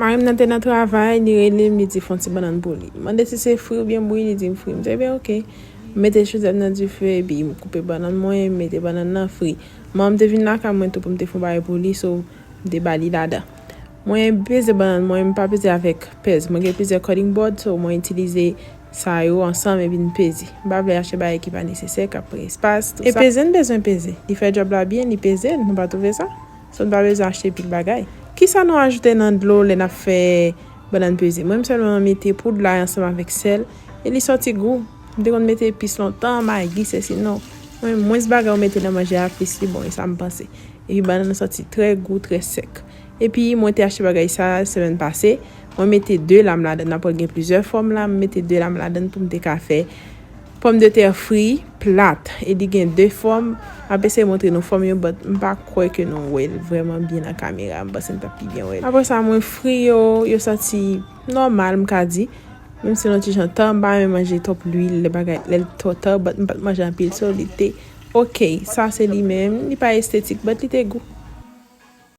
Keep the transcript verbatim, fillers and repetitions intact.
Mari m nan te nan travay, li rele m, li di fè yon ti bannann pou li. M mande si se fri oubyen bouyi, li di m fri. M di, "Ebyen, oke." M mete chozèt nan dife, epi m koupe bannann mwen, m mete bannann nan fri. Manman m te vin lakay mwen tou pou m te fè yon bagay pou li, so m te ba li ladan. Mwen peze bannann mwen, m pa peze avèk pèz. Mwen gen plizyè cutting board, so mwen itilize sa yo ansanm epi n peze. M pa vle achte bagay ki pa nesesè, k ap pran espas, tou sa. E peze, n bezwen peze. Li fè djòb la byen, li peze, nou pa twouve sa? So, n pa bezwen achte pil bagay. Kisa nou ajoute nan dlo lè n ap fè bannann peze? Mwen, m sèlman mete poud lay ansanm avèk sèl, e li sòti gou. M te konn mete epis lontan, magi, sesi, non. Mwen, mwens bagay ou mete nan manje a, plis li bon, e sa m panse. Epi bannann nan sòti trè gou, trè sèk. Epi mwen te achte bagay sa semèn pase. Mwen mete de lam ladan, apre gen plizyè fòm la, m mete de lam ladan pou m te ka fè pòmdetè fri plat. E li gen de fòm. M ap eseye montre nou fòm yo, but m pa kwè ke nou wè l vrèman byen nan kamera. M panse n t ap pi byen wè l. Apre sa, mwen fri yo, yo sòti nòmal, m ka di. Menm si l yon ti jan tan, m pa renmen manje twòp lwil, lè bagay, lè l twò tan, but m pa t manje anpil, so li te oke. Sa se li menm, li pa estetik, but li te gou.